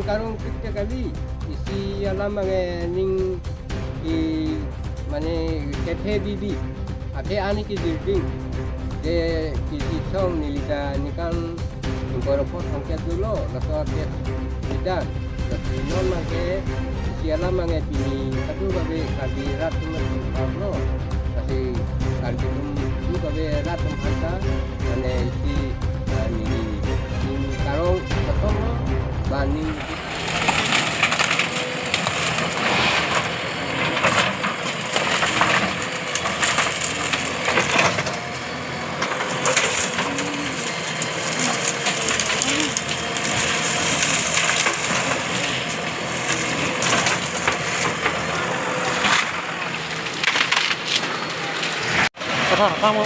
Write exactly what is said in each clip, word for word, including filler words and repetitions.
Karong tik te kali, isi alam ange ning i mane kethe bibi, athe ani ke building, de isi song neli ta ningkan ingkoi ra phongo song ke dolo, laso ke bidan, laso non ange isi alam ange pini kadu babe Karbi rat tum lo, lasi Karbi tum tu babe rat tum phanta, mane isi, ah, neli ning karong kosong lo, bani. Kata kamu.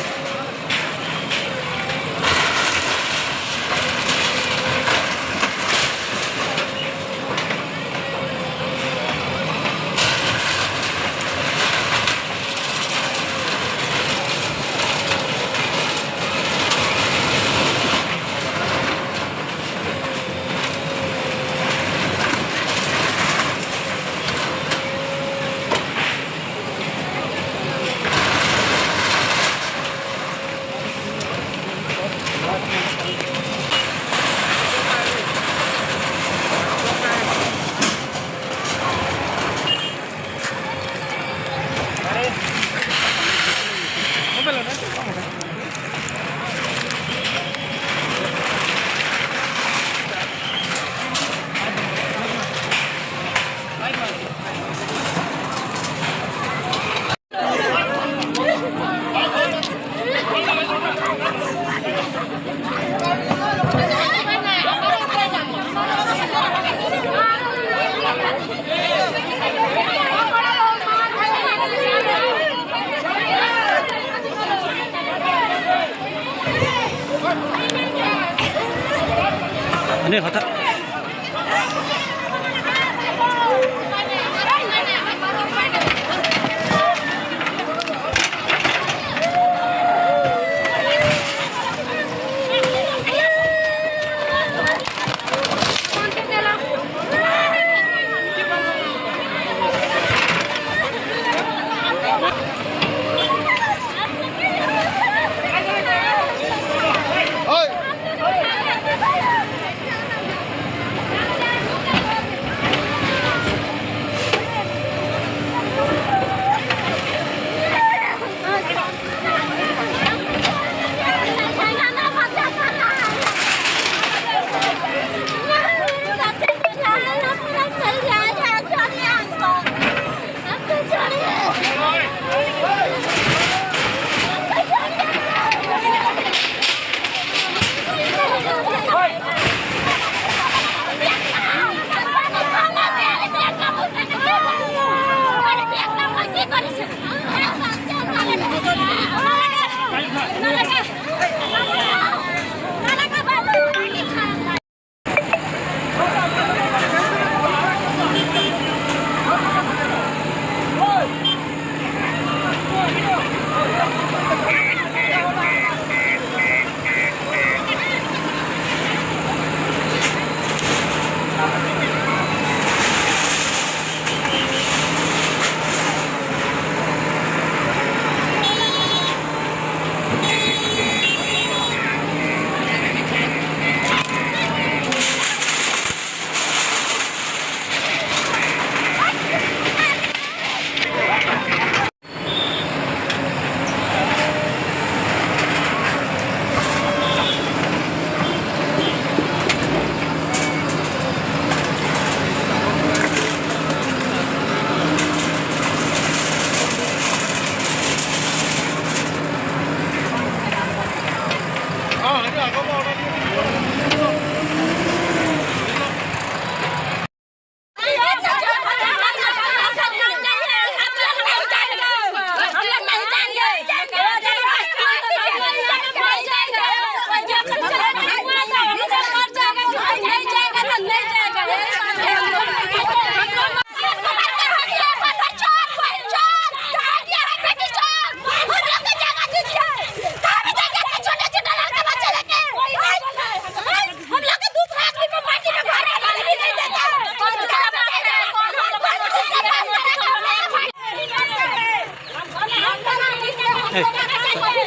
Ini kota.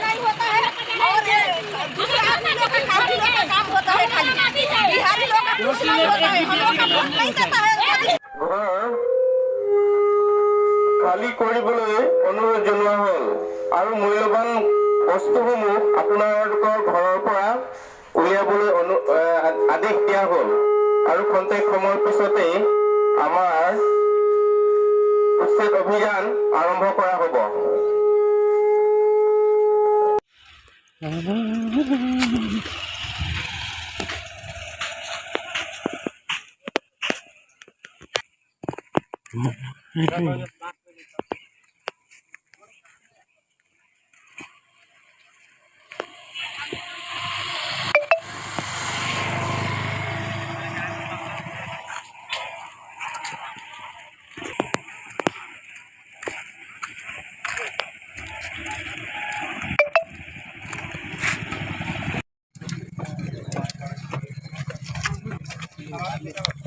नहीं होता है और ये दूसरे आदमी लोग का काम, हम लोग का काम होता है खाली। बिहारी लोग का कुछ नहीं होता है, हम लोग का वोट नहीं देता है। ঘৰ খালী কৰিবলৈ অনুৰোধ জনোৱা হ'ল আৰু মূল্যৱান বস্তুসমূহ আপোনালোকৰ ঘৰৰ পৰা উলিয়াবলৈ অনু-, এ, আদেশ দিয়া হ'ল আৰু খন্তেক সময়ৰ পিছতেই আমাৰ উচ্ছেদ অভিযান আৰম্ভ কৰা হ'ব।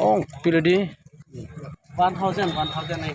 Oh, pila di? One thousand, one thousand eh.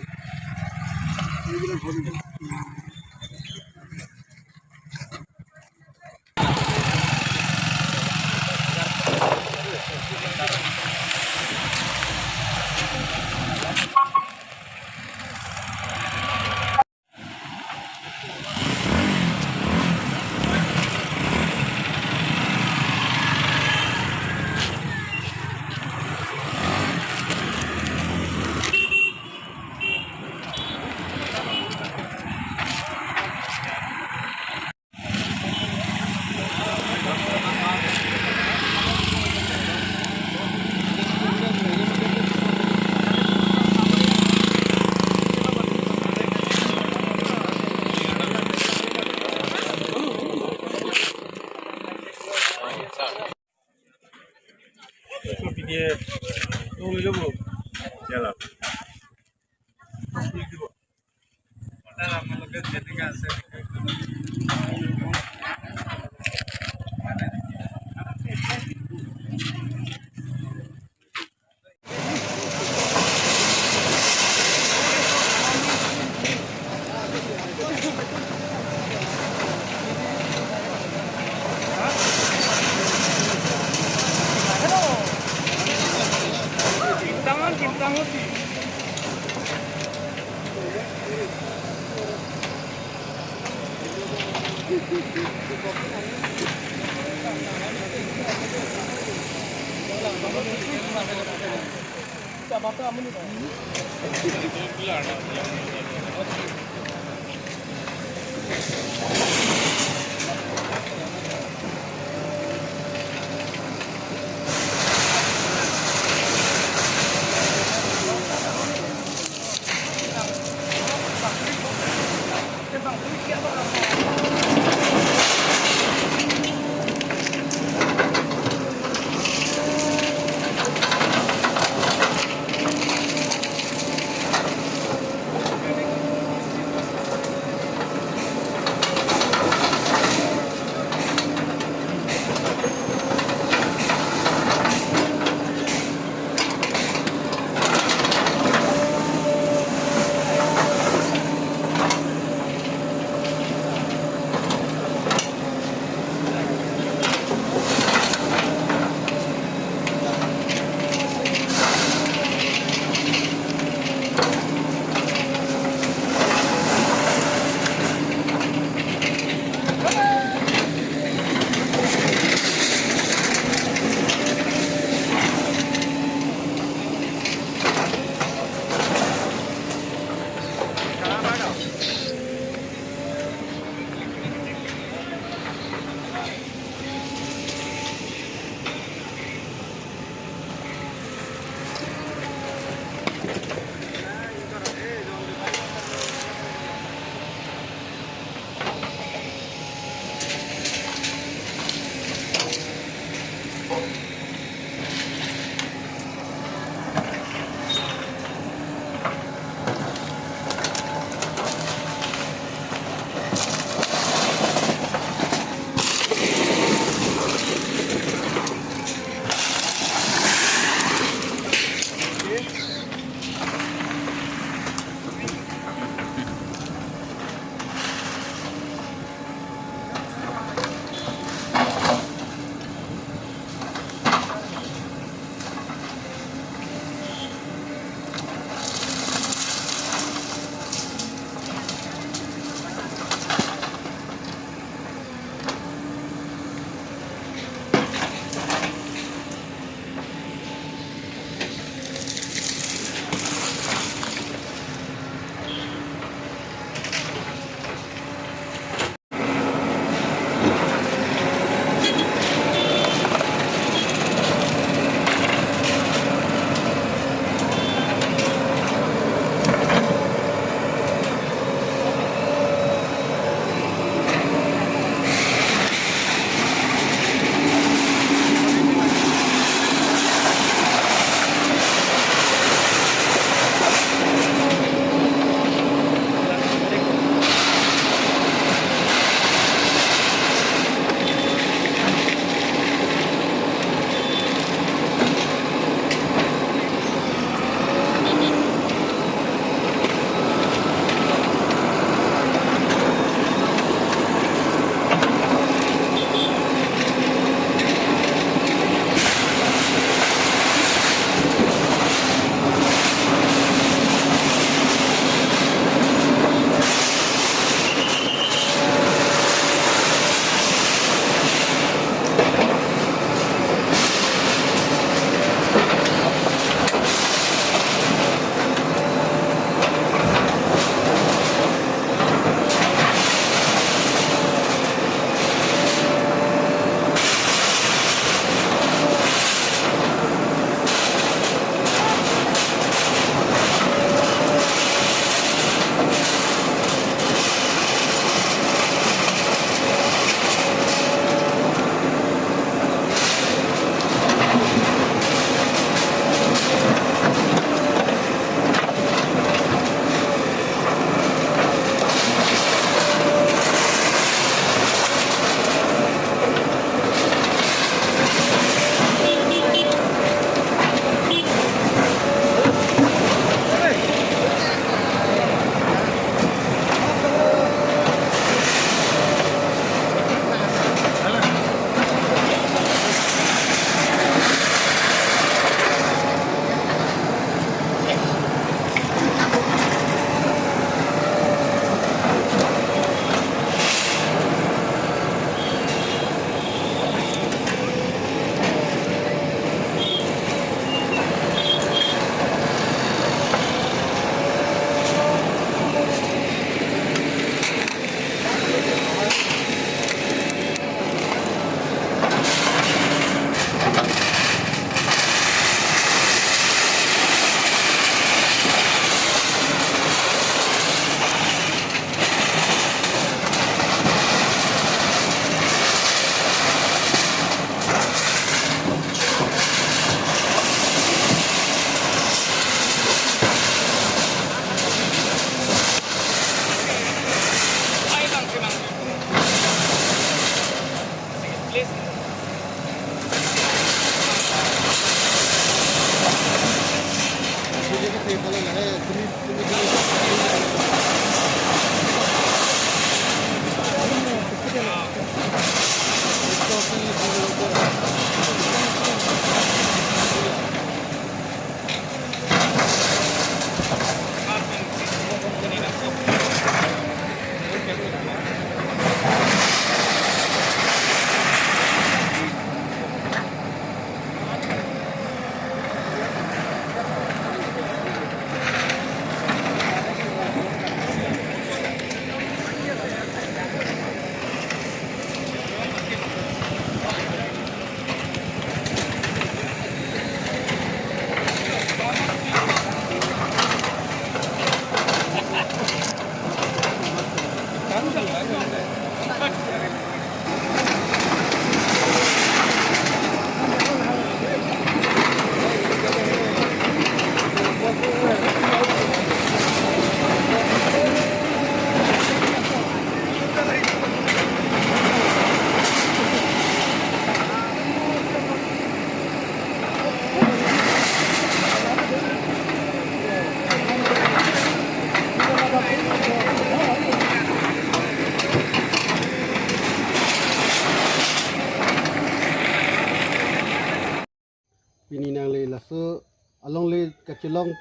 Pini nangli laso alongle kachelong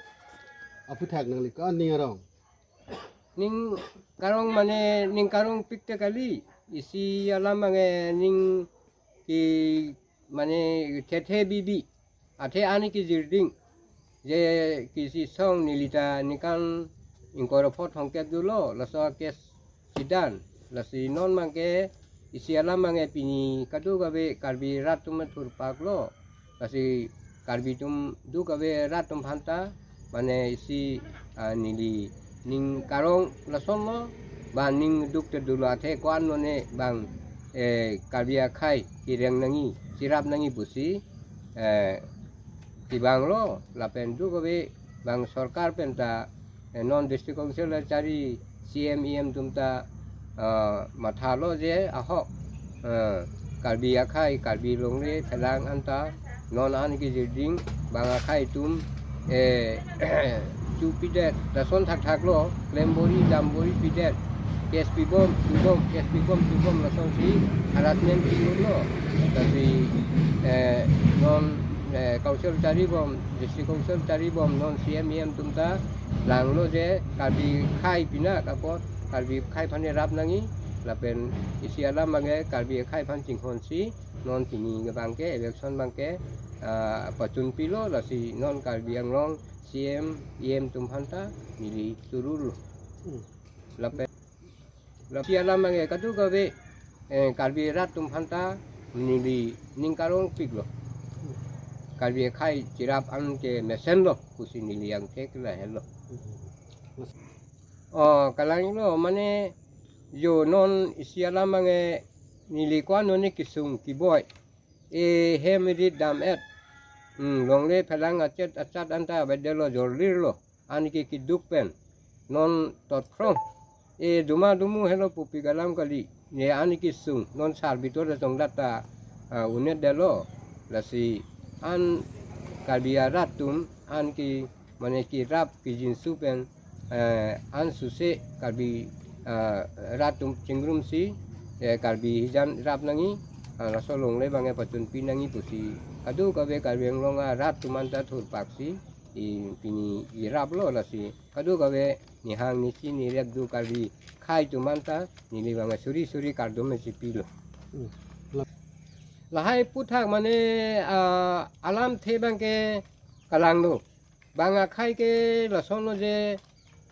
aphuthak nangli ko-an ning arong? Ning karong mane ning karong pikte kali, isi alam ange ning ke mane thethe bibi, athe ani kijirding, je kisi song neli ta nikan ingkoi ra pho thomkep dolo, laso case chidan, lasi non abangke isi alam ange pini kadokave Karbi rat atum thurpak lo, lasi Karbi atum kadokave rat atum aphanta, mane isi, ah, neli ning karong lason lo, ba ning duk te dolo athe ko-an lone bang, eh, Karbi akhei kereng nangji, cherap nangji pusi, eh, kevang lo, lapen kadokave bang sorkar pen ta, eh, non District Council chari C M E M atum ta, eh, matha lo je ahok, eh, Karbi akhei, Karbi alongle phelang anta non ani kijirding bang akhei atum, eh, chupidet, lason thakthak lo, klembori, dambori pidet, case pibom, chubom, case pibom, chubom, lasonsi harassment pi lo. Lasi, eh, non, eh, council charibom, District Council charibom, non C M E M atum ta langlo je Karbi akhei pina kapot, Karbi akhei aphan rap nangji, lapen isi alam ange Karbi akhei aphan chinghonsi non pini abangke election abangke, ah, pachunpi lo, lasi non Karbi Anglong C M E M atum aphanta neli churur lo. Hmm. Lapen, lapen isi alam ange kadokave, eh, Karbi rat atum aphanta neli ning karong pik lo. Karbi akhei cherap anke mesen lo, pusi neli angthek lahelo. Oh, kalang lo, mane jo non isi alam ange neli ko-an lone kesung keboi, eh, hem rit dam-et, hmm, longle phelang achet achat anta avedetlo, jorlirlo, ani ke keduk pen non totkrong, eh, duma dumu helo pu pik alam kali, ne ani kesung non sarbito da jong data, ah, un'edetlo, lasi an Karbi arat atum an ke mane kerap kejinsu pen, eh, an suse Karbi, eh, rat atum chingrumsi, eh, Karbi hijan rap nangji, ah, laso longle abangke pachunpi nangji pusi kadokave Karbi Anglong arat atum anta thurpaksi, i pini irap lo, lasi kadokave nihang nichi nirep do Karbi akhei atum anta neli abangke suri suri kardom chipi lo. Hmm. Lahai aphuthak mane, ah, alamthe abangke kalang lo. Bang akhei ke lason lo je,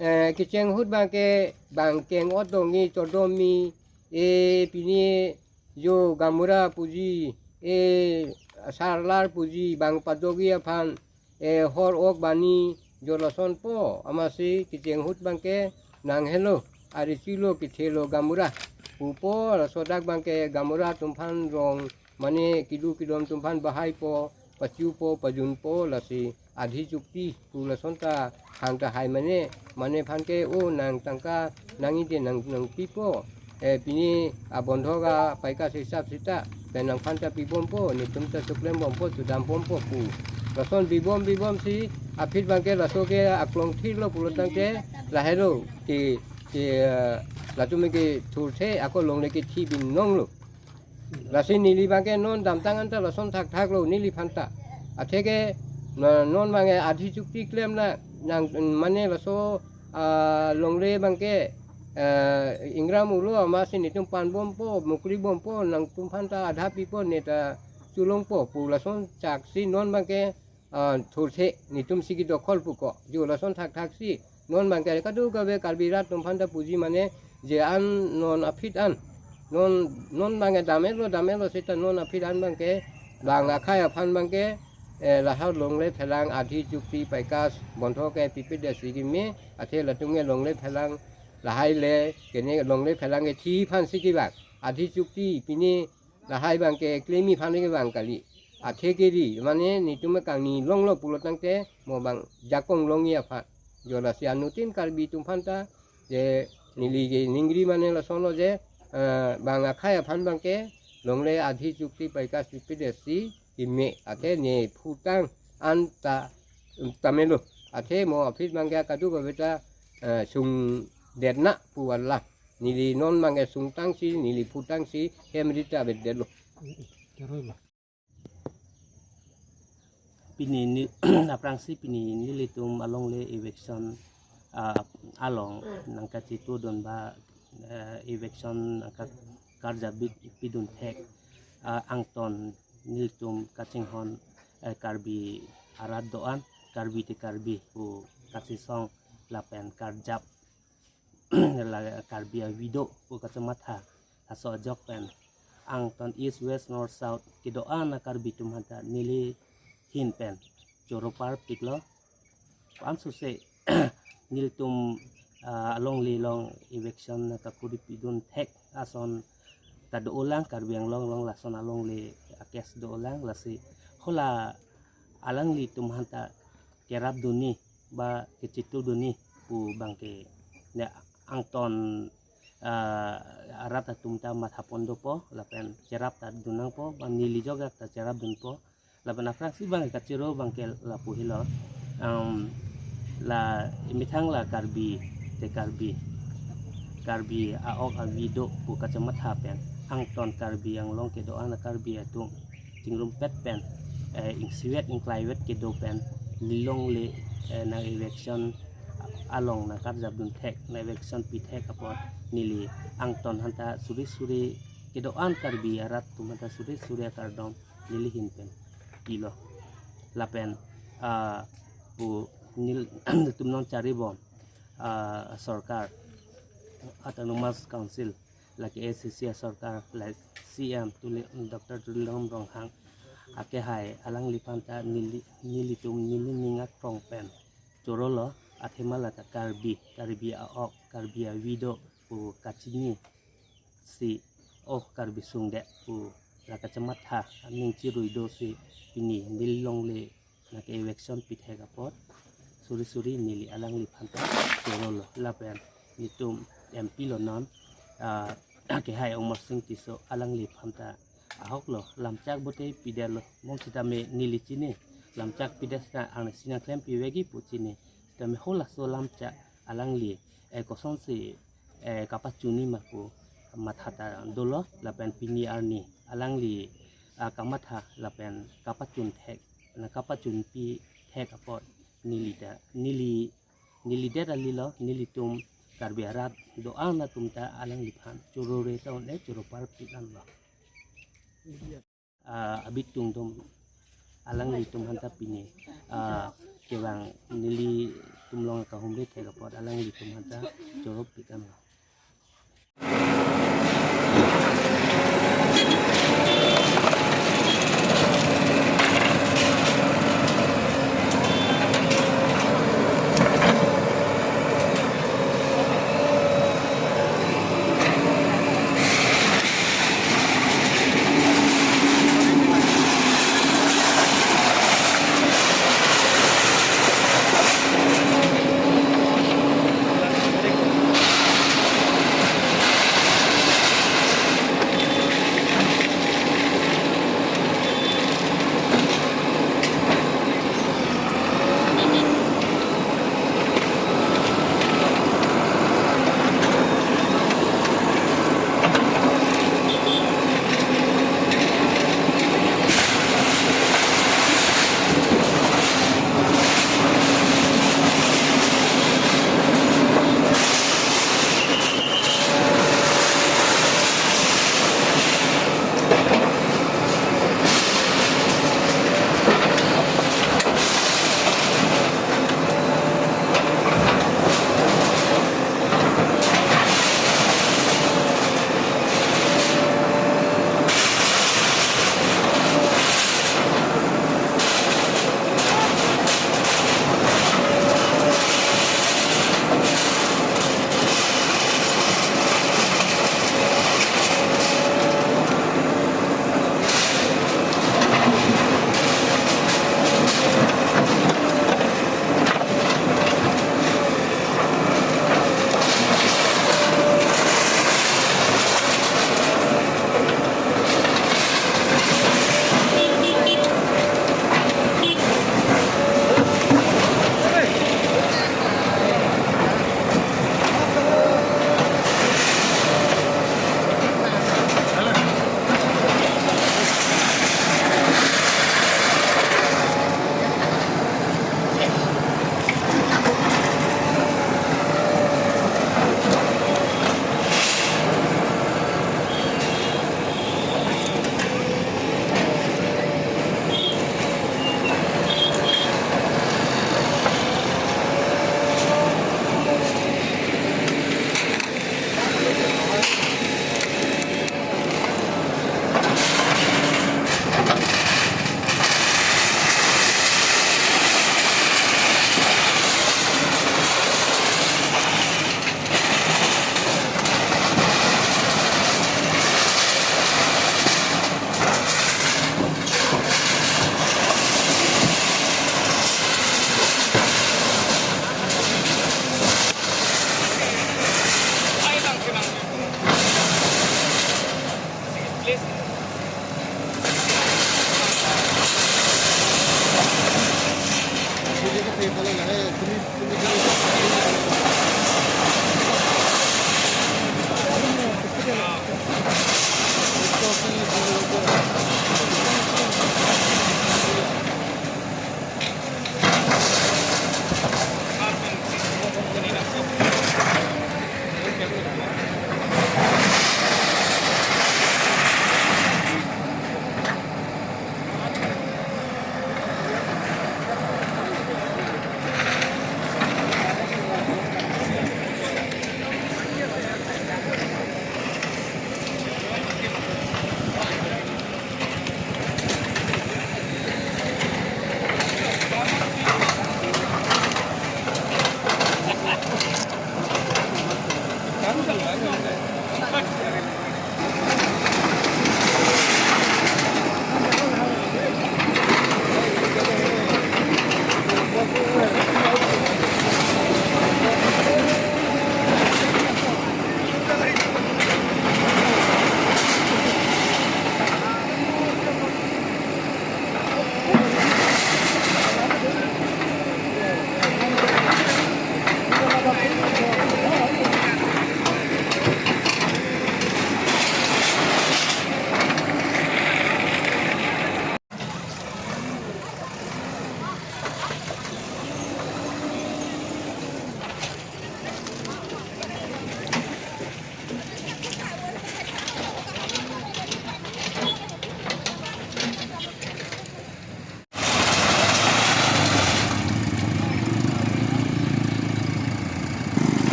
eh, kecheng ahut abangke bang keng-ot dongji, chodom ji, eh, pini jo gaonbura puji, eh, sarlar puji, bang padokji aphan, eh, hor ok bani, jo lasonpo, amatsi kecheng ahut abangke nang helo, ari chilo, kethelo gaonbura pupo, laso dak abangke gaonbura atum aphan rong, mane kedo kedom atum aphan bahaipo, pachupo, pajunpo, lasi adhi chukti pu lason ta hang tahai mane, mane aphan ke, o nang tangka nangji te nang, nangpipo. eh, pini abondho ka paikas hisap sita, pen nangphan ta pibompo, netum ta suklembompo, sudambompo pu. Lason bibom bibom si aphi abangke laso ke aklong thirlo pulo tangte lahelo ke, ke, eh, latum ke thurthe ako longle kethi binong lo. Lasi neli abangke non damtang anta lason thakthak lo neliphan ta. Atheke na non abangke adhi chukti klem na nang mane laso, ah, longle abangke, eh, ingram ulo amatsi netum panbompo, mukribompo, nangtumphan ta adha pipo, ne ta cholongpo pu lason chak si non abangke, ah, thurthe netum si kedokhol puko. Jo lason thakthak si non abangke kadokave Karbi rat atumphan ta puji mane je an non aphi an. Non, non abangke damelo, damelo seta non aphi an abangke bang akhei aphan abangke, eh, lahai longle phelang adhi chukti paikas bondho ke pipedet si keme, athe latum ke longle phelang lahai le, kene longle phelang kethi aphan si kevang. Adhi chukti pini lahai abangke klemi aphan kevang kali. Atheke ri, mane netum kangni longlo pulo tangte mo abang jakong longji aphan. Jo lasi anuttin Karbi atumphan ta, je neli keningri mane lasonlo je, eh, bang akhei aphan abangke longle adhi chukti paikas pipedet si keme, athe ne phutang anta, um, tamelo. Athe mo aphi abangke kadokave ta, eh, sungdetna pu ala. Neli non abangke sungtang si, neli phutang si, hem ri ta avedetlo. Pini ni, aphrangsi pini nelitum alongle eviction, ah, along nangkachitudun ba, eh, eviction nangkakarjap bi-, pidun thek, ah, angton nelitum kachinghon, eh, Karbi arat do-an, Karbi te Karbi pu kachesong lapen karjap la Karbi avi do pu kachematha laso ajok pen angton East, West, North, South kedo-an a Karbi atum aphanta neli ahin pen choro parpiklo. Ansose nelitum, ah, alongle along eviction nangkakuri pidun thek ason ta do-olang, Karbi Anglong along lason alongle a-case do-olang, lasi hala alanglitum aphanta kerapdunji ba kachitudunji pu abangke ne angton, ah, arat atum ta mathapon dopo lapen cherap ta dunnangpo, ba neli jogak ta cherapdunpo. Lapen aphrangsi abang kachoro abangke lapu helo, um, la emethang la Karbi te Karbi, Karbi a-ok avi do pu kachematha pen angton Karbi Anglong kedo-an a Karbi atum chingrumpet pen, eh, ingsivet ingklaivet kedo pen neli longle, eh, nang eviction along nangkarjapdun thek, nang eviction pi thek apot neli angton aphanta suri suri kedo-an Karbi arat atum aphanta suri suri akardom neli ahin pen pilo. Lapen, ah, pu nel-, nelitum non charibom, ah, sorkar, Autonomous Council, lake A C C asorkar, la C M Tuli-, Doctor Tuliram Ronghang akehai alangliphan ta neli, nelitum neli ning akrong pen chorolo, athema la ta Karbi, Karbi a-ok, Karbi avi do pu kachini si, oh, Karbi sungdet pu la kachematha aning chirui do si pini neli longle nangke-eviction pi thek apot suri suri neli alangliphan ta chorolo. Lapen nelitum M P lo non, ah, akehai Amarsing Tisso alangliphan ta ahoklo, lamchak bote pidetlo, mom sitame neli chini, lamchak pidet sita arnisi nangklem pivekji pu chini, sitame halaso lamchak alangli, eh, kosonsi, eh, kapachunji ma pu matha ta dolo, lapen pini arni alangli, ah, kamatha lapen kapachun thek, nangkapachunpi thek apot neli ta, neli, neli det alilo, nelitum Karbi arat do-an atum ta alangliphan chorore ta un-e, choro parpik anlo. Ah, abitung atum alanglitum aphanta pini, ah, kevang nelitum along kahumri thek apot alanglitum aphanta choro pik anlo.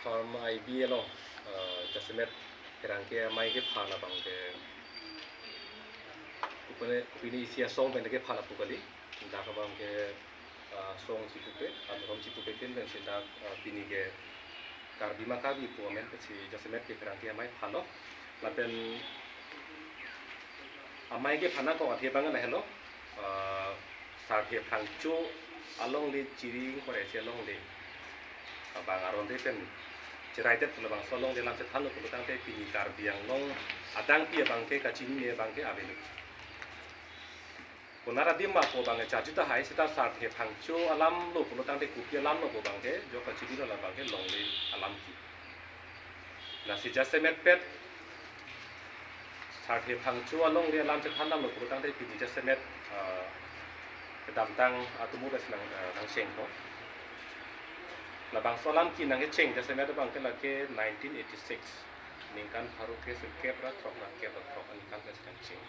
Pharma I B along, eh, jasemet pherangke amei kephan abangke kopine kopine isi asong pen kephan apu kali. Dak abangke, eh, song chipupe, amorom chipupe tin pensi dak, eh, pini ke Karbi ma Karbi pu amen pensi jasemet ke pherangke amei phanlo. Lapen amei kephan ako athe abang lahelo, eh, Sarthe Phangcho alongle chiri ingkoi ra isi alongle abang aron re pen chiraidet labangso alongle alam chethanlo pulo tangte pini Karbi Anglong adangpi abangke kachinine abangke avelo. Konat adim ma pu abangke charju tahai, seta Sarthe Phangcho alamlo pulo tangte kopi alamlo pu abangke jok kachinilo labangke longle alam ke. Lasi jasemet pet Sarthe Phangcho alongle alam chethan damlo pulo tangte pini jasemet, ah, kedamtang atum ur esi nang, ah, nangchengpo. Labangso alam ke nangkecheng jasemet abangke lake nineteen eighty-six, ningkan pharo kre sirkep ra throk ra kep ra throk aningkan ke nangcheng.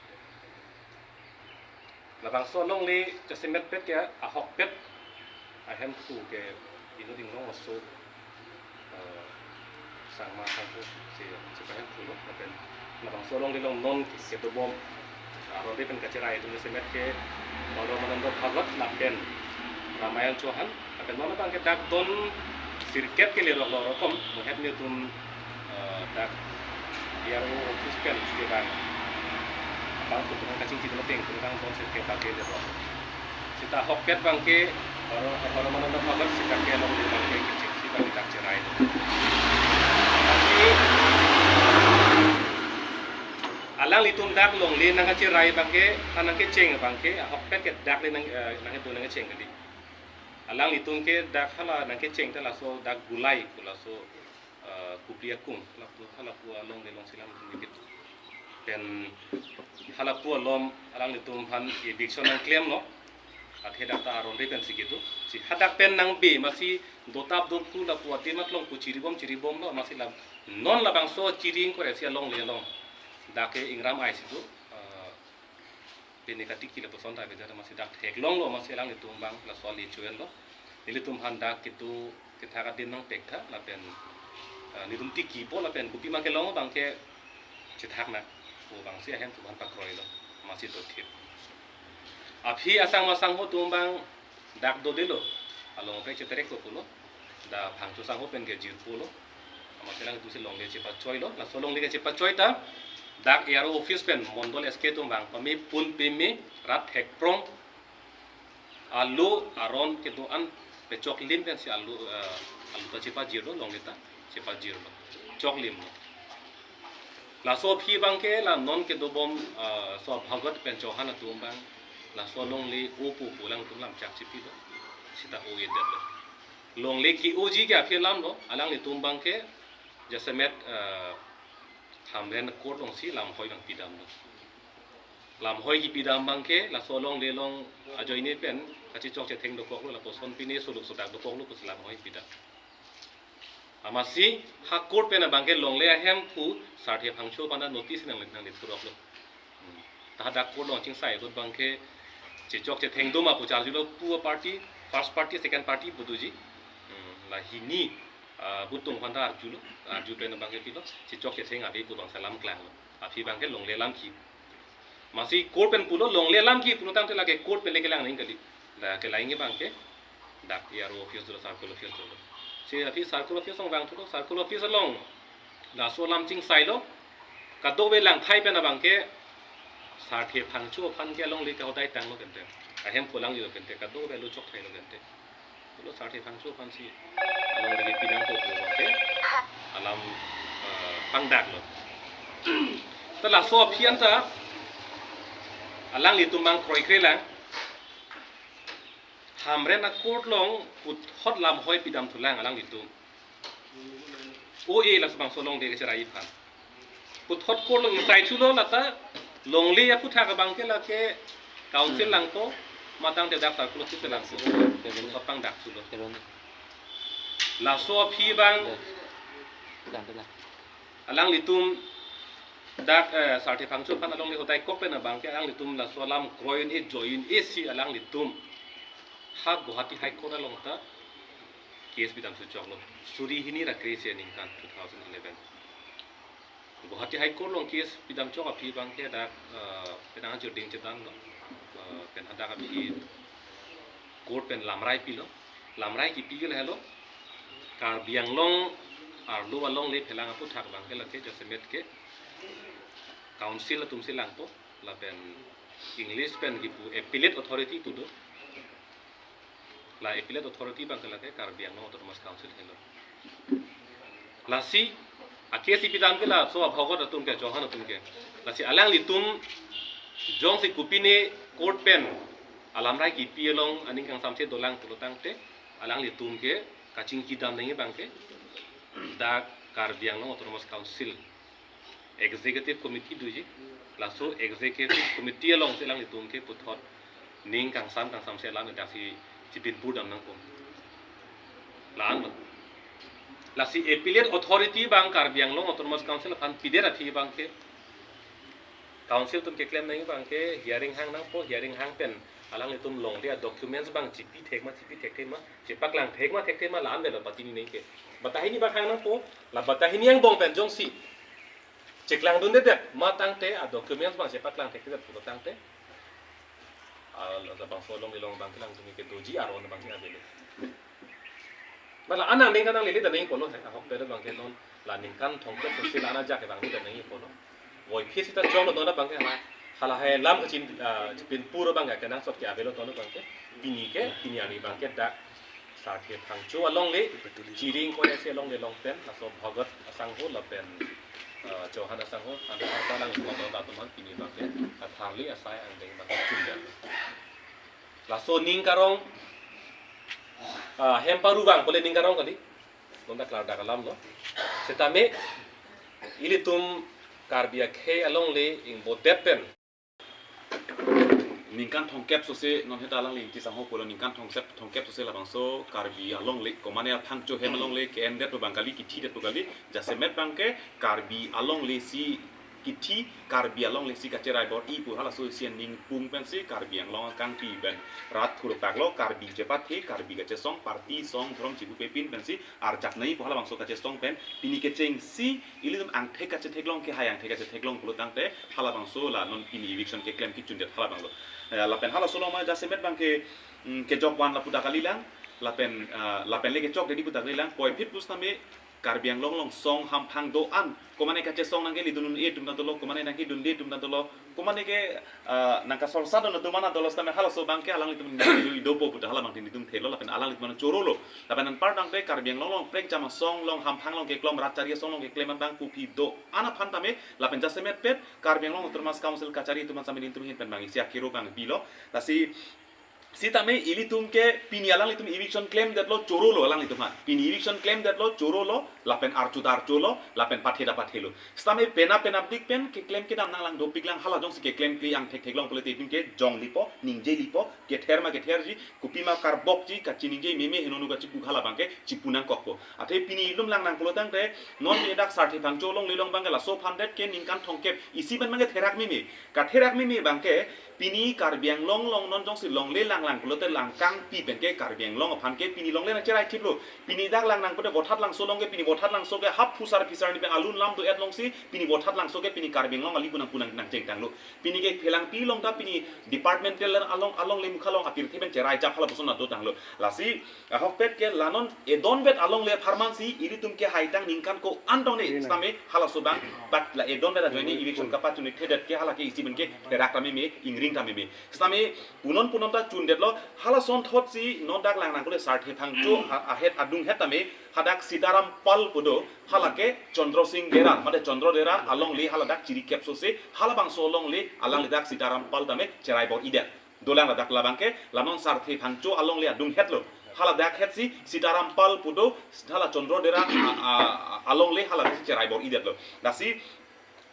Labangso alongle jasemet pet ke ahokpet ahemphu ke inut inglong aso, eh, sangma sangpo si chepahemphulo. Lapen labangso alongle along non kedobom aron re pen kacherai atum jasemet ke Paramananda Bhagwat lapen Ramayan Chauhan. Lapen non abangke dak don sirkep ke lerok lo rokom, muhet netum, eh, dak D R O office pen kevang abang pu pen kachingki ateng pu abang don sirkep abangke lerok. Seta ahokpet abangke Para, Paramananda Bhagwat seta ke alongle abangke kechengsi abangke dak cherai. Lasi alanglitum dak longle nangkacherai abangke, ha nangkecheng abangke ahokpet ke dak le nang, eh, nangkedo nangkecheng kali. Alanglitum ke dak hala nangkecheng ta laso dak Gulai pu laso, eh, Kubli Akung, halapu, halapu alongle alongsi alanglitum kedo. Pen halapu along alanglitum aphan eviction nangklemlo. Athe dak ta aron re pensi kedo. Si hadak pen nangbe masi dotap dophu lapu adim aklong pu chiribom chiribomlo masi la non labangso chiri ingkoi ra isi alongle along dak ke ingram ai si do. Eh, pini katiki lapuson ta beda masi dak theklonglo masi alanglitum abang laso ali chuenlo. Nelitum aphan dak kedo kethak adim nangpek tha lapen, eh, nelitum tikipo lapen kopima kelong abangke chethak nang pu abangsi ahemphu aphan pakroilo masi dothip. Aphi asangma sangho atum abang dak dodelo, along pek cheterekpo pulo. Dak Phangcho sangho pen ke jirpo lo. Amatsi alangtum si longle chepachoilo. Laso longle kechepachoi ta dak A R O office pen mondol S K atum vang pame pun peme rat thekprong alo aron kedo-an pechoklim pensi alo, eh, alo ta chepajirlo, longle ta chepajirlo. Choklimlo. Laso aphi abangke la non kedobom, eh, so Bhagwat pen Chauhan atum abang laso longle opo pu alangtum lamchak chipilo. Seta o-edetlo. Longle ke-oji ke aphi alamlo, alanglitum abangke jasemet, eh, Hamren court alongsi lamhoi abang pidamlo. Lamhoi kipidam abangke laso longle along ajoine pen kachechok chetheng dokoklo, lapuson pine soluk sodak dokoklo pusi lamhoi pidam. Amatsi ha court pen abangke longle ahemphu Sarthe Phangcho aphan notice nang, nangle thuroklo. Hmm. Ta hadak court along chingsai ahut abangke chechok chetheng doma pu charjulo pu party, first party, second party pu doji. Hmm. La hini, ah, butung aphan ta arjulo, arju pen abangke pilo, chechok chetheng ave pu abang salam klanglo. Aphi abangke longle alam ke. Amatsi court pen pulo longle alam ke pulo tangte lake court pen le kelang nangji kali. La kelang abangke dak A R O office dolo, circle office dolo. Si aphi circle office along vangthulo, circle office along laso alam chingsailo. Kadokave langthai pen abangke Sarthe Phangcho aphan ke alongle ke hodai tanglo kente. Ahemphu alanglilo kente, kadokave alo chok thailo kente. Pulo Sarthe Phangcho aphansi alongle pidampo pu abangke alam, eh, pangdaklo. Ta laso aphi anta alanglitum abang kroikre lang. Hamren a-court along puthot lamhoi pidamthulang alanglitum. O-e laso bangso longle kecherai aphan. Puthot court along ingsai thulo lata longle aphuthak abangke lake council langpo, matang te dak circle office langpo. Puthot pangdak thulo. Laso aphi abang alanglitum dak, eh, Sarthe Phangcho aphan alongle hodai kok pen abangke alanglitum laso alam kroi un-e joi un-e si alanglitum ha Guwahati High Court along ta case pidam choklo. Suri hini ra kre-isi aningkan two thousand eleven. Guwahati High Court along case pidam chok aphi abangke dak, eh, penang ajor ding chetan lo. Eh, pen hadak aphi court pen lamrai pilo. Lamrai kipi ke lahelo. Karbi Anglong arlo alongle phelang aphuthak abangke lake jasemet ke council atum si langpo. Lapen English pen kipu appellate authority pu do. La appellate authority abangke lake Karbi Anglong Autonomous Council helo. Lasi a case ipidam ke laso abhogot atum ke, Chauhan atum ke. Lasi alanglitum jongsi kopine court pen alamrai kipi along aning kangsamse dolang pulo tangte, alanglitum ke kachingkidam nangji abangke dak Karbi Anglong Autonomous Council Executive Committee doji, laso Executive Committee alongsi alanglitum ke puthot ning kangsam kangsamse alam daksi chipinpur dam nangpo. La-an lo. Lasi appellate authority abang Karbi Anglong Autonomous Council aphan pidet athi abangke council atum keklem nangji abangke hearing hang nangpo, hearing hang pen alanglitum longle a documents abang chipi thek ma, chipi thekthe ma, chepaklang thek ma, thekthe ma, la-an avelo patini nangke. Batai hini abang hang nangpo, la batai hini angbong pen jongsi cheklangdundedet ma tangte, a documents abang chepaklang thekthedet pulo tangte, a, labangso along ilong abang kelangdun ke doji, aron abang ke avelo. Mala anang ningkan nanglele dan nangji pulo he, ahokpet abangke non la ningkan thomkep sose la-an ajak ke abang le dan nangji pulo. Voiphit sita choklo non abangke hala, hala hai lam kachin, ah, chipinpur abangke kenangsot ke avelo non abangke. Pini ke, pini arni abangke dak Sarthe Phangcho alongle, Chiring Koyase alongle along pen, laso Bhagat asangho lapen, ah, Chauhan asangho, anparta lang semua abang atum an pini abangke atharli asai angdeng abangke chunjang. Laso ning karong, ah, hem paruvang pule ning karong kali. Nonta klardak alam lo. Setame ilitum Karbi akhei alongle ingbodet pen ningkan thomkep sose non heta alangli tisangho pulo, ningkan thomkep, thomkep sose labangso Karbi alongle, komane a Phangcho hem alongle ke-endet pu abang kali, kithidetpo kali, jasemet abangke Karbi alongle si kithi, Karbi alongle si kacherai bor-i pu halaso isi aning pung pensi Karbi Anglong akangpi pen rat thurpaklo, Karbi chepathe, Karbi kachesong, party song dhorom chipupe pin pensi arjak nangji pu halabangso kachesong pen pini kechengsi ilitum angthek kachetheklong, kehai angthek kachetheklong pulo tangte halabangso la non pini eviction keklem kechundet halabanglo. Eh, lapen halaso along ma jasemet abangke, mm, kejok van lapu dak kalilang, lapen, ah, lapen le kechokdetji pu dak kalilang, voiphit pusitame Karbi Anglong along song hamphang do-an, komane kachesong nangkele dun un-e atum ta dolo, komane nangkedunde atum ta dolo, komane ke, ah, nangkasorsa dun atum an ta dolo, setame halaso abangke alanglitum nangkele dopo puta halabangke nelitum thelo, lapen alanglitum an chorolo. Lapen anparta tangte Karbi Anglong along prekjam asong along hamphang along keklem, rat chari asong along keklem abang pupi do-an aphan tame, lapen jasemetpet Karbi Anglong Autonomous Council kachari atum an sitame nelitum ahin pen abang isi akero abang bilo. Lasi sitame ilitum ke pini alanglitum eviction klemdetlo, chorolo alanglitum ha. Pini eviction klemdetlo, chorolo, lapen archu ta archulo, lapen pathe ta pathelo. Sitame penap penapdik pen keklem kedam nanglang dopiklang, hala jongsi keklemkle angthek theklong pulote itum ke jonglipo, ningjelipo, kether ma ketherji, kopima karbokji, kachiningje meme, henonu kachipu hala abangke chipu nangkokpo. Athe pini ilitum langnang pulo tangte, non pini dak Sarthe Phangcho alongle along abangke laso aphan det ke ningkan thomkep isi pen abangke therak meme. Katherak meme abangke pini Karbi Anglong along non jongsi longle langlang pulote langkangpi penke Karbi Anglong aphan ke pini longle nangcherai thiplo. Pini dak langnang pulote Vothatlangso along ke, pini Vothatlangso ke hap phusar phisar ni pen alun lam do-et alongsi pini Vothatlangso ke pini Karbi Anglong ali punang punang nangchengtanglo. Pini ke phelangpi along ta pini departmental along, alongle mukha along apirthe pen cherai jap halapuson ado tanglo. Lasi ahokpet ke la non edonvet alongle apharmansi ilitum ke haitang ningkan ko-an tong ne, sitame halaso abang, but la edonvet ajoine eviction kapachunthedet ke hala ke isi pen ke therak ta meme, ingring ta meme. Sitame punon punon ta chundetlo, halason thotsi non dak langnang kule Sarthe Phangcho a-, ahet adunghet tame hadak Sitaram Pal pu do, hala ke Chandra Sing Dera, mate Chandra Dera alongle hala dak chirikep sose, halabangso alongle alangle dak Sitaram Pal tame cherai bor-idet. Dolang ladak labangke, la non Sarthe Phangcho alongle adunghetlo. Hala dak hetsi Sitaram Pal pu do, hala Chandra Dera a, a, a, alongle hala dak cherai bor-idetlo. Lasi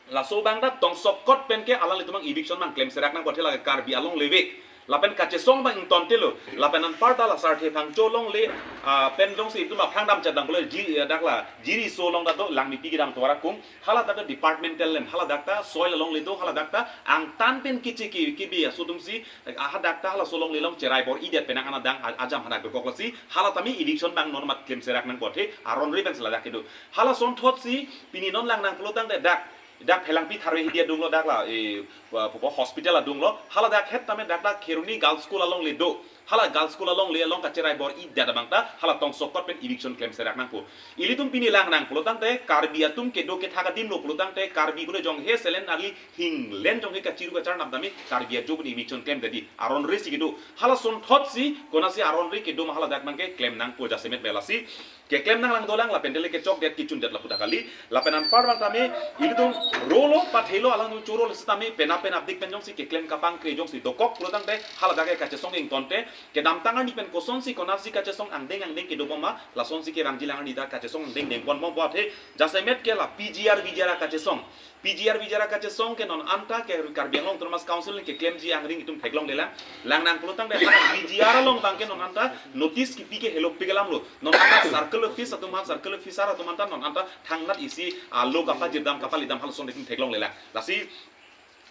laso abang ta tongsokot penke alanglitum abang eviction abang klemserak nangpo, athe lake Karbi alongle vek. Lapen kachesong abang ingtontelo. Lapen anparta la Sarthe Phangcho alongle, ah, pen jongsi itum aphrang dam chedam kole ji, eh, dak la Jiriso along ta do, Langmepi kedam tovar akung. Hala dak departmental land, hala dak ta soil alongle do, hala dak ta angtan pen kichi ki, kibi aso atumsi, ah, hadak ta halaso alongle along cherai bor-idet pen nang an adang a-, ajam hadak dokok lasi. Hala tame eviction abang non mat klemserak nangpo athe, aron ri pensi ladak kedo. Halason thotsi, pini non lang nang pulo tangte dak, dak Phelangpi Tharve Hidi adunglo dak la, eh, wa, pupo hospital adunglo. Hala dak het tame dak dak Kheroni Girls School alongle do. Hala Girls School alongle along kacherai bor-idet abang ta, hala tongsokot pen eviction klemserak nangpo. Ilitum pini lang nang pulo tangte, Karbi atum kedo kethak adim lo pulo tangte, Karbi kule jonghe selen ali hinglen jonghe kachiru kacharnap tame, Karbi ajo pini eviction klemdetji. Aron ri si kedo. Halason thotsi, konatsi aron ri kedo ma hala dak abangke klem nangpo jasemet belasi. Keklem nanglang dolang lapen dele kechokdet kechundet lapu ta kali. Lapen anpar abang tame, ilitum rolo pathelo alangtum choro le setame, penap penapdik pen jongsi keklem kapangkre jongsi dokok pulo tangte, hala dak ke kachesong ingtonte, kedamtang arni pen kosonsi konatsi kachesong angdeng angdeng kedo bom ma, lasonsi kevangji lang arni ta kachesong angdeng deng pon bom bo athe, jasemet ke la P G R V G R akachesong. P G R V G R akachesong ke non anta ke Karbi Anglong Autonomous Council keklemji angring itum theklonglelang. Lang nang pulo tangte V G R along abangke non anta notice kipi ke helopik alam lo. Non anta circle office atum aphan, circle officer atum aphan ta non anta thangnat isi, ah, lo kapajir dam kapali dam halason itum theklonglelang. Lasi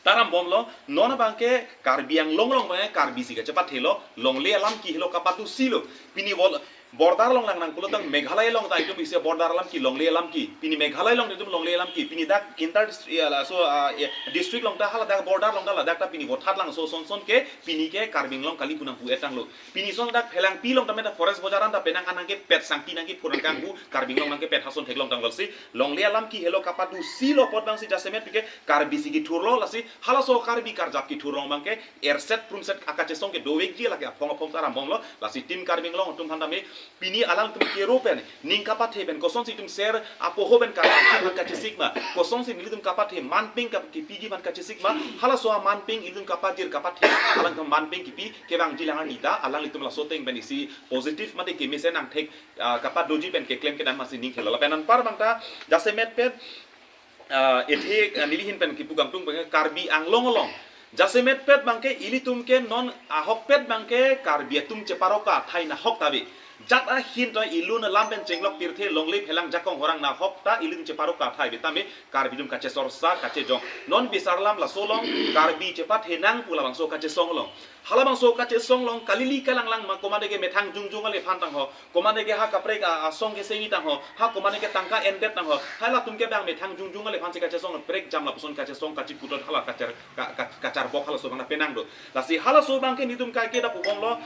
ta rambomlo, non abangke Karbi Anglong along abangke Karbi si kachepathelo, longle alam ke helo kapatu silo. Pini vol-, border along lang nang pulo tang Meghalaya along ta itum isi border alam ke longle alam ke. Pini Meghalaya along itum longle alam ke. Pini dak inter dist-, ya, laso, ah, ya, district along ta hala dak border along ta ladak ta pini vothat lang so son son ke pini ke Karbi Anglong kali pu nangpu-et tanglo. Pini son dak Phelangpi along tame ta forest bojar an ta penang an nangkepet, sangti nangkephur nangkanghu, Karbi Anglong nangkepet hason theklong tanglo si. Longle alam ke helo kapatu silo apot abangsi jasemet pike Karbi si kethurlo lasi halaso Karbi karjap kethur along abangke erset prumset akachesong ke dovekji lake aphong aphong ta rambomlo. Lasi Team Karbi Anglong atum aphan tame pini alangtum kero pen, ning kapathe pen, kosonsi itum ser apoho pen Karbi aphan kachesik ma, kosonsi nelitum kapathe manpeng kap-, kipiji aphan kachesik ma, halaso amanpeng ilitum kapajir kapathe, alangtum manpeng kipi kevangji lang arni ta, alanglitum laso ateng pen isi positive mate kemesen angthek, ah, kapadoji pen keklem kedam masi ning khela. Lapen anpar abang ta, jasemet pen, ah, ethe, ah, neli ahin pen kipu kangtung pen Karbi Anglong along. Jasemet pet abangke ilitum ke non ahokpet abangke Karbi atum cheparoka athai nahok ta ave. Jat ahin ta ilun alam pen chenglok pirthe longle phelang jakong horang nahok ta ilitum cheparoka athai ave tame Karbi atum kachesorsa kachejong. Non bisar alam laso along Karbi chepathe nang pu labangso kachesong along. Halabangso kachesong along kalili kalanglang ma komatne ke methang jongjong ale aphan tangho. Komatne ke ha kaprek a, asong kesengji tangho, ha komatne ke tangka endet tangho, halatum ke abang methang jongjong ale aphansi kachesong prekjam lapuson kachesong kachiputot hala kachar, ka, ka, kacharbok halaso abang ta penang do. Lasi halaso abangke nelitum kaike ta pubomlo.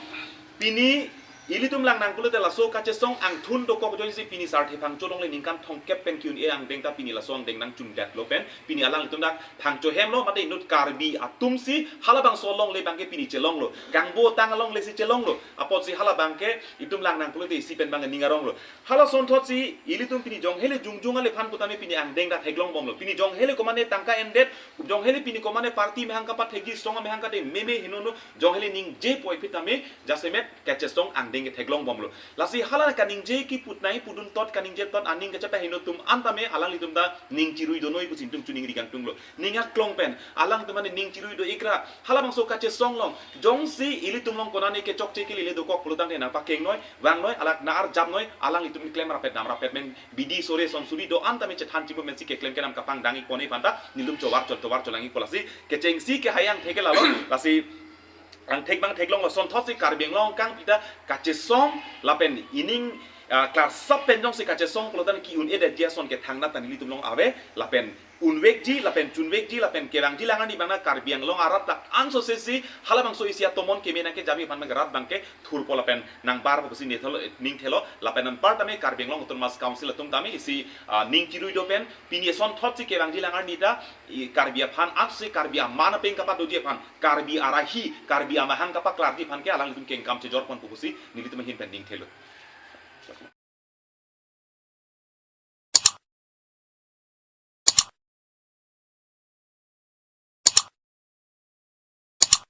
Pini ilitum lang nang pulote laso kachesong angthun dokok ajoinesi pini Sarthe Phangcho alongle ningkan thomkep pen ke-un-e angdeng ta pini laso angdeng nangchundetlo pen pini alanglitum dak Phangcho hemlo mate inut Karbi atumsi halabangso alongle abangke pini chelonglo. Kangbotang alongle si chelonglo. Apotsi hala abangke itum lang nang pulote isi pen abang ning aronglo. Halason thotsi ilitum pini jonghele jongjong ale aphan pu tame pini angdeng ta theklongbomlo. Pini jonghele komatne tangka endet, jonghele pini komatne party amahang kapathekji, song amahang kate meme henono, jonghele ningje puvoiphit tame jasemet kachesong angdeng ke theklongbomlo. Lasi hala kaningje kipu nai pudun tot kaningje tot aning kachepaheno atum an tame alanglitum ta ning chirui donoi pusi itum choningri kangtunglo. Ning aklong pen alangtum an ning chirui do-ikra. Halabangso kachesong along jongsi ilitum along konatne ke chokche kelile dokok pulo tangte nangpakengnoi, vangnoi, alak na-arjapnoi, alanglitum klem rapet dam rapet pen bidi sore son suri do-an tame chethan chibu mensi keklem kedam kapangdang-ikpon aphan ta nelitum chovar chot tovar cholang-ikpo lasi kechengsi kehai angthek ke lalo. Lasi angthek abang theklonglo. Son thotsi Karbi Anglong kangpi ta kachesong lapen ining, ah, klarsap pen jongsi kachesong pulo tangte ke-un-edetji ason ke thangnat ta nelitum along ave lapen unvekji lapen chunvekji lapen kevangji lang arni abang ta Karbi Anglong arat ta ansose si halabangso isi atomon keme nangkejapji aphan abang rat abangke thurpo lapen nangbarpo pusi nithelo, ning thelo. Lapen anpar tame Karbi Anglong Autonomous Council atum tame isi, ah, ning chirui do pen pini son thotsi kevangji lang arni ta i Karbi aphan ansose Karbi aman apeng kapadoji aphan Karbi arahi Karbi amahang kapaklarji aphan ke alanglitum kengkam chejorponpo pusi nelitum ahin pen ning thelo.